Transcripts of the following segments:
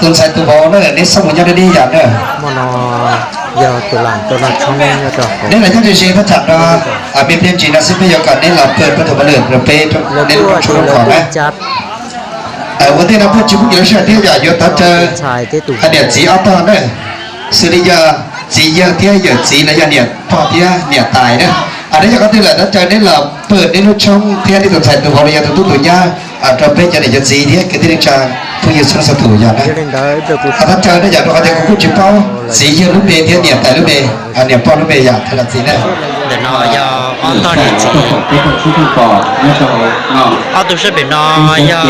Tus ntxhais tus vauv na, neb xub mus nyob deb deb yam na. Neb los nyob ze ze thaj tsam no, me pliag ntsis no xwb peb yuav kom neb los pw peb tus poj lwm rau peb, neb lub rooj tshoob rooj kos na. Ua ntej no peb tsis pub kev lub sij hawm thiab yog yuav thov caw hais niam txiv ob tog na, xws li yog txiv yawg thiab yawm txiv los yog niam pog thiab niam tais na. Neb yog qhov twg lawm thov caw neb los pw neb lub tshoob thiab neb tus ntxhais tus vauv los yog tus tub tus nyab rau peb cov niam cov txiv thiab kwv tij neej tsa phooj ywg txhua leej txhua tus yog na. Thov caw neb yom, rau qhov tias kuv kuj tsis paub txiv yawg lub npe thiab niam tais lub npe, niam pog lub npe yom, thov los txiv na. Ntawm no yog ob tog niam txiv, ob tug sab pem no yog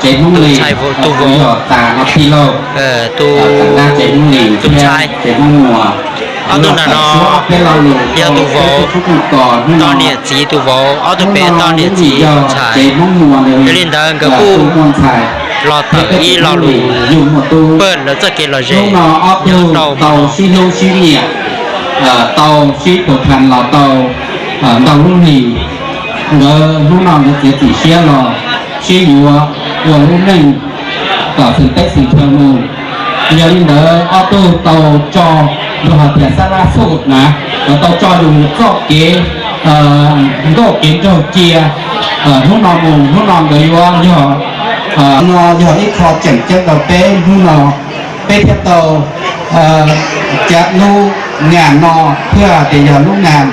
tus ntxhais tus vauv, tus ntxhais. Ob tug ntawm no yog tus vauv tog niam txiv tus vauv, ob tug pem tog niam txiv tus ntxhais. Yog li ntawd nkawd kuj los tawm ib lo lus pawg lawv txoj kev lom zem nyob rau hnub no. Tau sib hlub sib nyiam, tau sib tus khas los tau ntau lub hlis. Nkawd hnub no nkawd txiav txim siab los sib yuav ua lub neej kom xwm teb xwm chaw mus. Yog li ntawd ob tug tau tso lus hais tias xab lab xub na, nkawd tau tso yus txoj kev nkauj kev nraug cia. Hnub no mus hnub no nkawd yuav yog, no yog ib qho tseem ceeb rau peb hnub no, peb thiaj tau cav lub nas no thiaj hais tias yog lub nas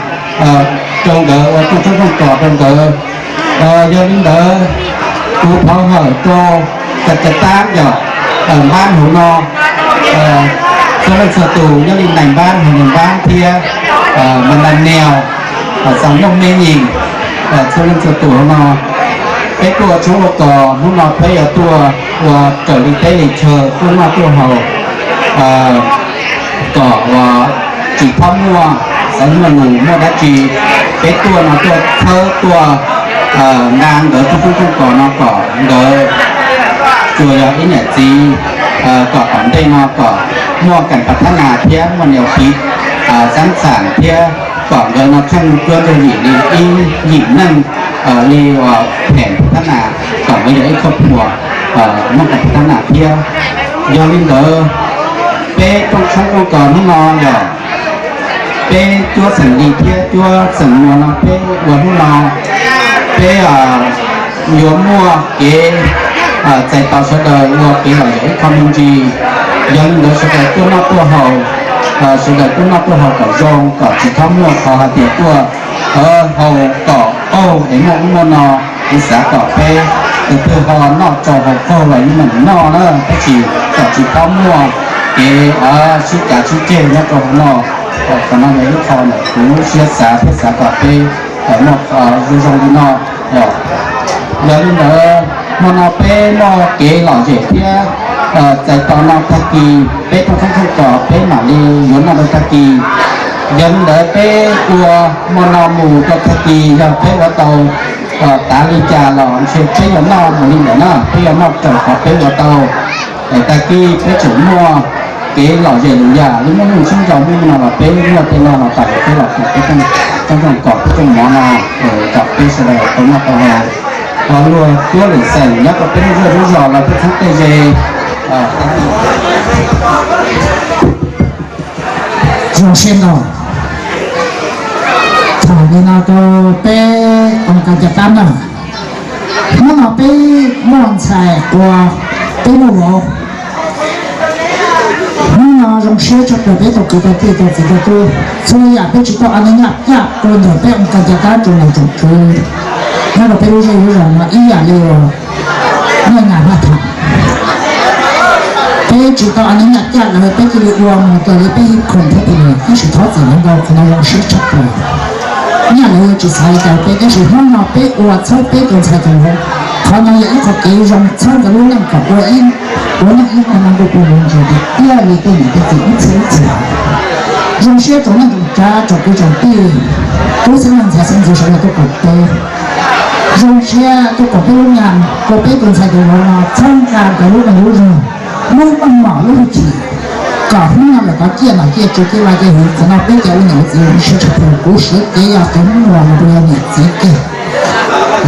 rau nkawd ua rooj tshoob rooj kos rau nkawd. Yog li ntawd kuv thov hawm rau cov cov tab yog npab hauv no, txhua leej txhua tus nyob li nais npab hauv nais npab thiab mas nas nias, xav nyooj me nyim, txhua leej txhua tus hauv no, peb tuaj tshoob ua kos hnub no peb yuav tuaj ua raws li teb li chaw tuaj noj tuaj haus, kom uas tsis txhob muaj xaiv muaj lus muaj dab tsi. Peb tuaj no tuaj txhawb tuaj nqa nkawd rooj tshoob rooj kos no kom nkawd tsuas yog ib niam txiv, kom tom ntej no kom muaj kam pas thab nas thiab muaj niam txiv xab xam thiab kom nkawd no tsheej cuab ntug yim li ib yim neej li uas phem pas thab nas, kom nkawd yog ib khoj phuam muaj kam pas thab nas thiab. Yog li ntawd, peb rooj tshoob rooj kos hnub no yog peb cuab xeem Lis thiab cuab xeem Muas no peb ua hnub no, peb yuav muaj kev txais tos sawv daws ua kev lom zem ib qho me ntsis. Yog li ntawd sawv daws tuaj noj tuaj haus, sawv daws tuaj noj tuaj haus kom zoo, kom tsis txhob muaj qhov hais tias tuaj haus kom qaug es muaj ub muaj no. Kuv xav kom peb tus twg ho noj tsau haus qaug los yeej meem noj na, tab sis kom tsis txhob muaj kev sib cav sib ceg nyob rau hauv no. Qhov no yog ib qho ntawm kuv lub siab xav thiab xav kom peb muaj zoo zoo li no. Yog li ntawd, hmo no peb muaj kev lom zem thiab txais tos no tag kis peb rooj tshoob rooj kos peb mam li yuav noj rau tag kis. Yog li ntawd peb ua hmo no mus rau tag kis yog peb ua tau tav li cas los ntshe peb yuav noj mus li ntawd na, peb yuav noj raws qhov peb ua tau. Tag kis peb tseem muaj kev lom zem lwm yam li muaj neej tshoob ntau muaj no los peb muaj tej no los tam peb los peb rooj tshoob rooj kos peb rooj mov no kom peb sawv daws tau noj tau haus. Ho luag cuab lwm xeem nyob rau peb lub zej lub zos los peb txheeb tej ze. Zoo siab ntau. Thaum li no rau peb ua ka ca tab na. Hnub no peb muaj ntxhais qua, peb muaj vauv. Hnub no zoo siab tshaj plaws peb tau kwv tau tij tau txiv tau tub. Txhua yam peb tsis tau a ne nyaj caj ua ntawm peb ua ka ca tab tsoom niam tsoom tswv nyob rau peb lub zej lub zos no ib yam li uas nej nyam maj tham. Peb tsis tau a ne nyaj caj lawm peb cia li ua mus raws li peb ib khoom thiab tias tab sis thov txim ntau, qhov no zoo siab tshaj plaws. Nyaj lawv yuav tsis xav li cas peb, tab sis hnub no peb ua txhawb peb tus ntxhais tus vauv, qhov no yog ib qho kev zoo txhawb nkawd lub neej kom ua ib, ua neej ib qho no ntuj pug mus ntsis tiag tiag li tej niam tej txiv ib txhia ib txhia. Zoo siab tsoom neej tsoom tsav tsoom kwv tsoom tij, tub xeeb leej ntxhais xeeb ntxwv sawv daws tuaj koom peb. Zoo siab tuaj koom peb lub nyam, ua peb tus ntxhais tus vauv no txhawb nqa nkawd lub neej lub zog, lub meej mom lub hwj chim, kom hnub no lawm tov ciaj nom ciaj tswv ciaj vaj ciaj hwv. Qhov no peb cov ua niam ua txiv zoo siab tshaj plaws, kuv siab kev yog tus muam los puas yog niam txiv kiag,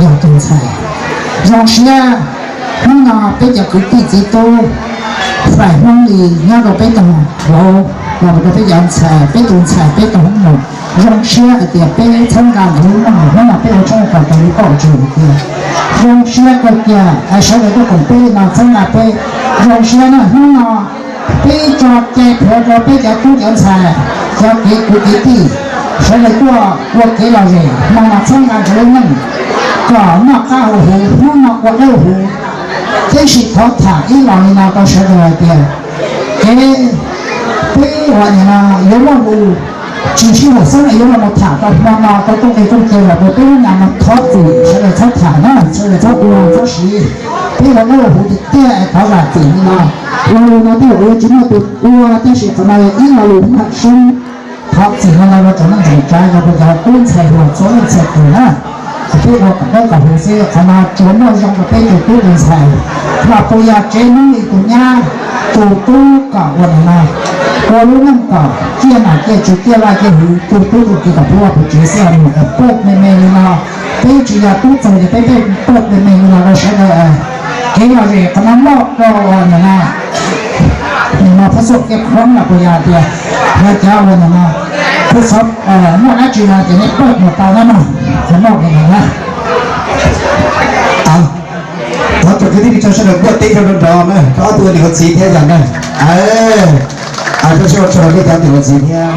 yog tus ntxhais. Zoo siab hnub no peb cov kwv tij txiv tub Txais Hmoob li nyob rau peb tog hauv, los rau peb cov ntxhais, peb tus ntxhais peb tau hmoob mus. Zoo siab hais tias peb txhawb nqa nkawd lub neej, hnub no peb ua tshoob kom raws li pom tseem tias zoo siab kawg kiag, sawv daws tuaj koom peb li no txhawb nqa peb. Zoo siab na, hnub no peb tso cai thuav rau peb cov tub cov ntxhais, cov kev kwv kev tij, sawv daws tuaj ua kev lom zem hmo no txhawb nqa nkawd lub neej kom noj qab haus huv, hnub no ua dawb huv. Tab sis thov tham ib los li no rau sawv daws hais tias kev peb ua nim no yuav muaj lus tsis sib haum xeeb es yuav los mus tham rau hmo no rau rooj qig rooj ceg los rau peb lub nyam no thov txim sawv daws txhob tham na, sawv daws txhob ua txhob siv. Peb ua dawb ua huv tiag tiag es thov zam txim li no. Lo lus no tej zaum yuav tsis muaj tus ua tab sis qhov no yog ib lo lus hwm sub. Thov txim no los rau tsoom neej tsoom tsav, yog rau cov tub ntxhais hluas txhua leej txhua tus na, peb ua kom dawb kom huv xwb, qhov no tsuas muaj zoo rau peb tus tub tus ntxhais. Los puas yog tsev neeg li tus nyab, tus tub kom ua nim no, ua lub neej kom ciaj nam ciaj tsu ciaj vaj ciaj huv, tus tub tus kiv kom peb ua tus tsev xwb, mus pawj me me li no. Peb tsis yog tub txaus ces peb pawj me me li no rau sawv daws. Kev lom zem qhov no muaj rau nim no, nim no phab xuam kiab khoom los puas yog tias yog cov ua nim no kuv xov muaj dab tsi no ces nej pawj mus tau na mog, qhov muaj li no na. Thov tsoom kwv tij neej tsa sawv daws npuaj teb rau nrov nrov na, rau ob tug niam txiv thiab yog na. Rau siab ua tsaug rau nej cov niam txiv thiab.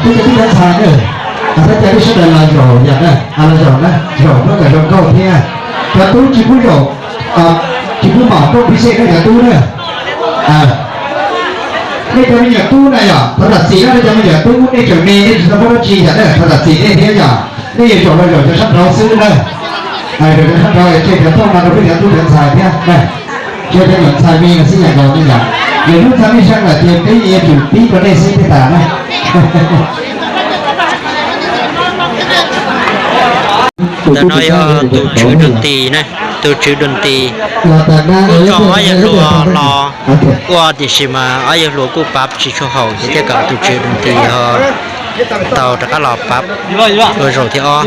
Peb cov tub cov ntxhais na, thov caw nej sawv daws los zaum yam na, los zaum na, zaum muab kom zoo nkauj thiab. Cov tub tsis pub zaum, tsis pub mam rooj pib xej na cov tub na. Nej cov me nyuam tub na yom, thov zam txim na, nej cov me nyuam tub nej tseem me nej tsis tau paub dab tsi yom na, thov zam txim nej thiab yom. Nej yuav zaum los zaum cov sab nraud xwb na. Zaum cov sab nraud tseg cov thooj no rau peb cov tub cov ntxhais thiab na. Tseg cov niam ntxhais me no xwb yam nkaus ne yom. Lwm hnub txog nej seej lawm ces peb yuav tsum pib rau nej xwb thiaj tas na. Ntawm no yog tus tswv dua nti na, tus tswv dua nti. Kuj tso ob yawg hluas los ua tiam sis mas ob yawg hluas kuj pav tsis tshua haum ces thiaj kom tus tswv dua nti ho tau rov qab los pav ua zaum thib ob.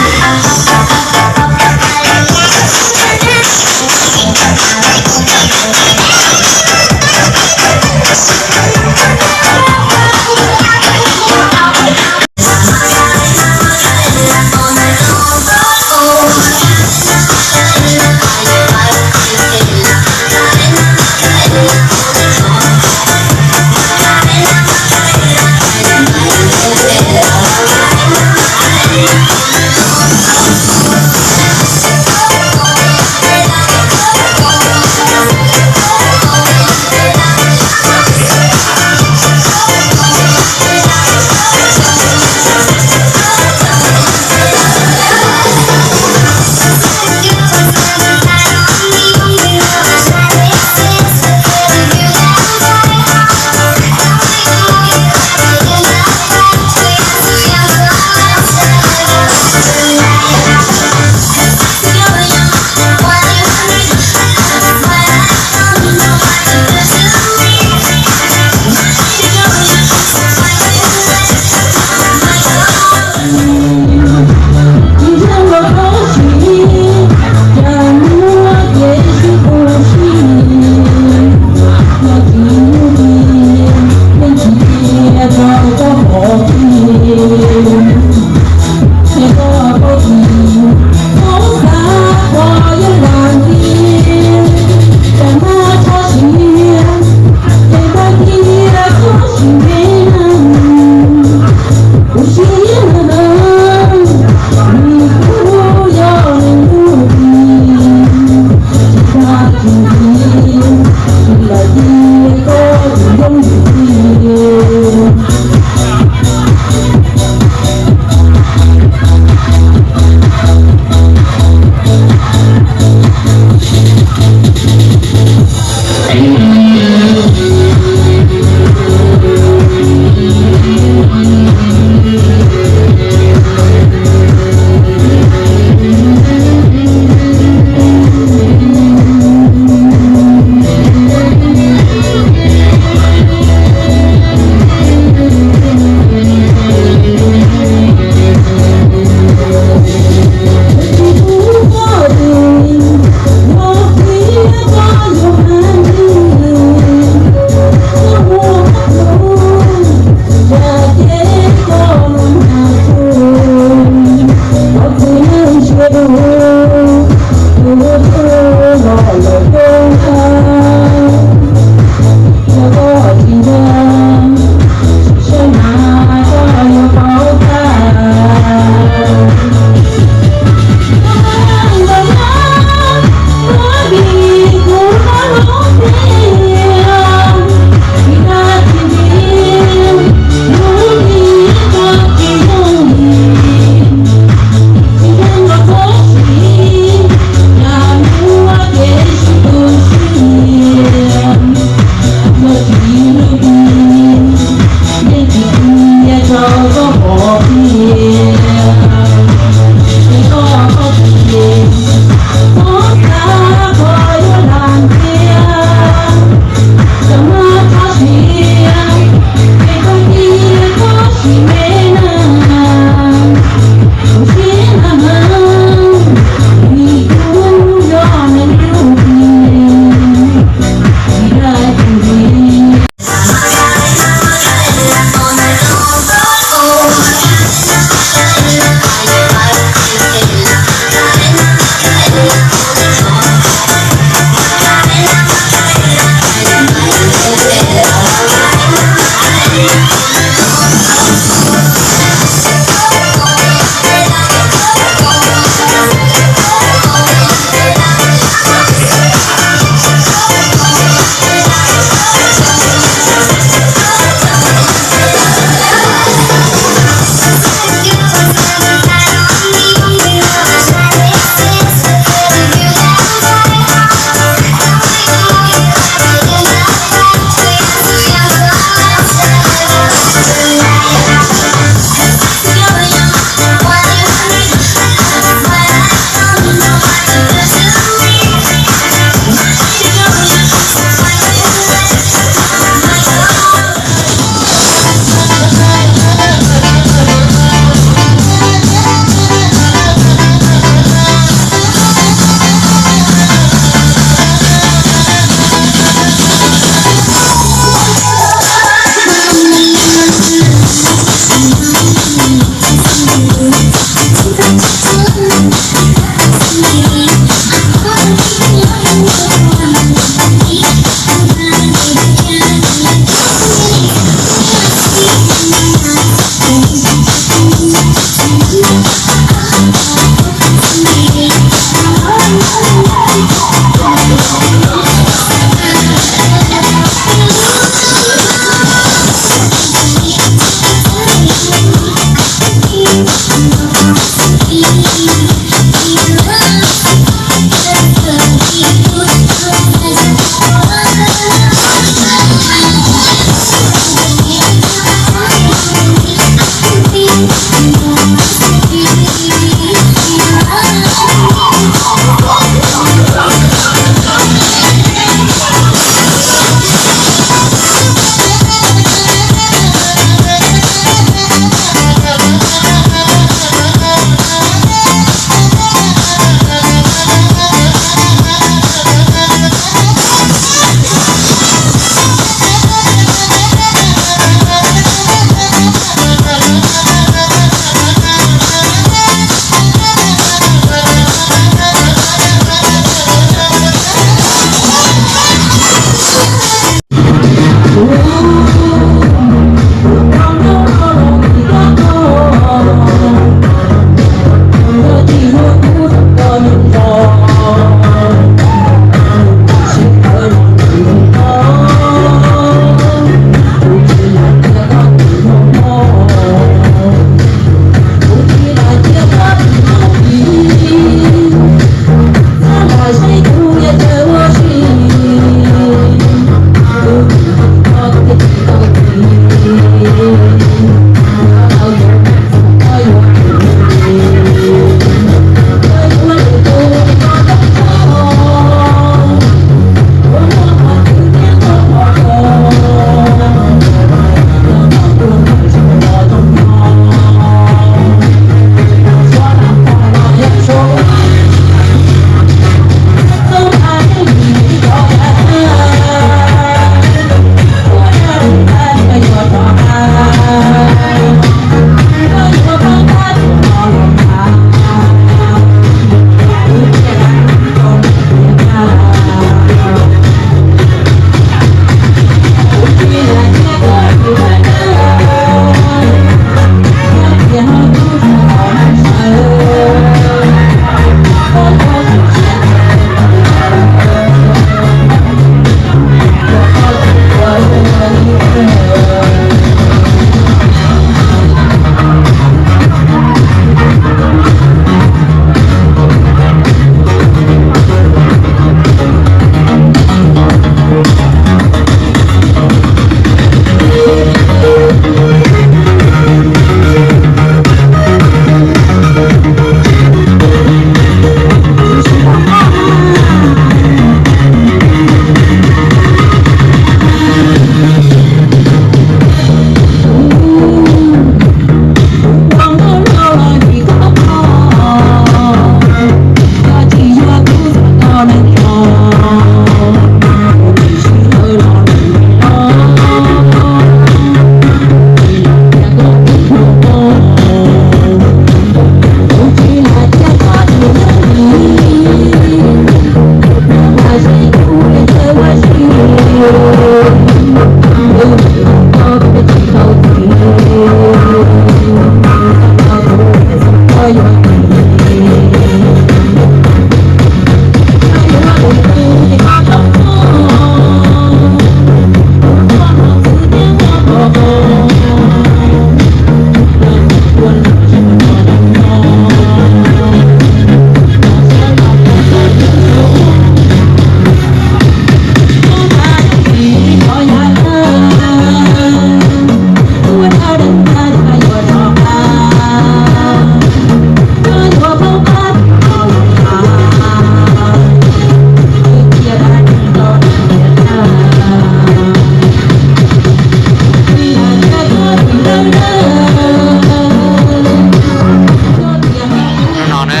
No na,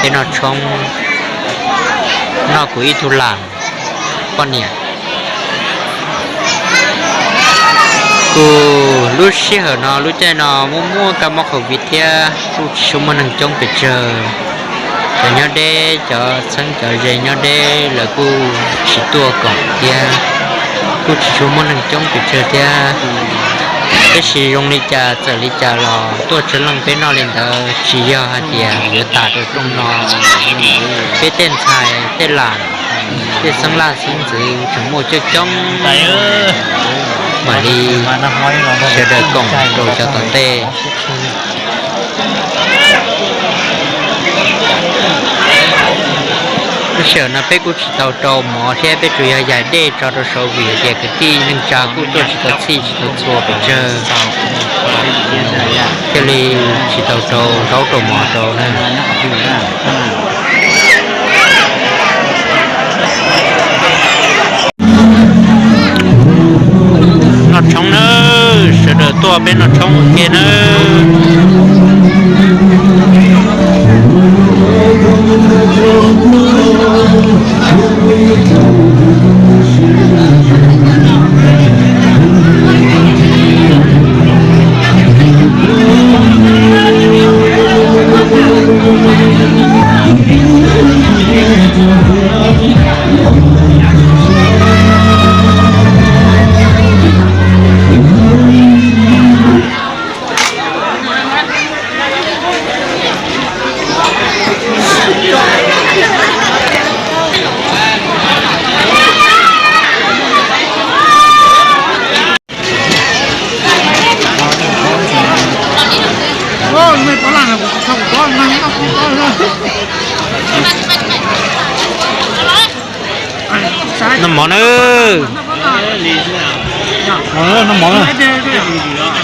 peb noj tshoob, noj kuv ib tug lam poj niam. Kuv lub sij hawm no lub caij no muaj muaj kab mob covid thiab kuj tsis tshua muaj neeg coob pes tsawg. Cov nyob deb, cov txheeb cov ze nyob deb lawv kuj tsis tuaj koom thiab, kuj tsis tshua muaj neeg coob pes tsawg thiab. Tab sis zoo li cas txawm li cas los tuaj tsawg leej peb noj li ntawd, tsis yog hais tias yuav tas rau rooj no. Peb tej ntxhais tej laus, tej xeeb laus xeeb ntxwv tseem muaj coob coob, mam li sawv daws koom rau cov tom ntej. Lub sij hawm no peb kuj tsis tau rau mov thiab, peb tsuas yog yaim dej tso rau saud vim hais tias kwv tij neej tsa kuj tuaj tsis tau txhij tsis tau txhua pes tsawg, thiaj li tsis tau rau zaub rau mov rau na. Noj tshoob nawb, sawv daws tuaj peb noj tshoob ua ke nawb. Noj mov nawb. Noj mov nawb.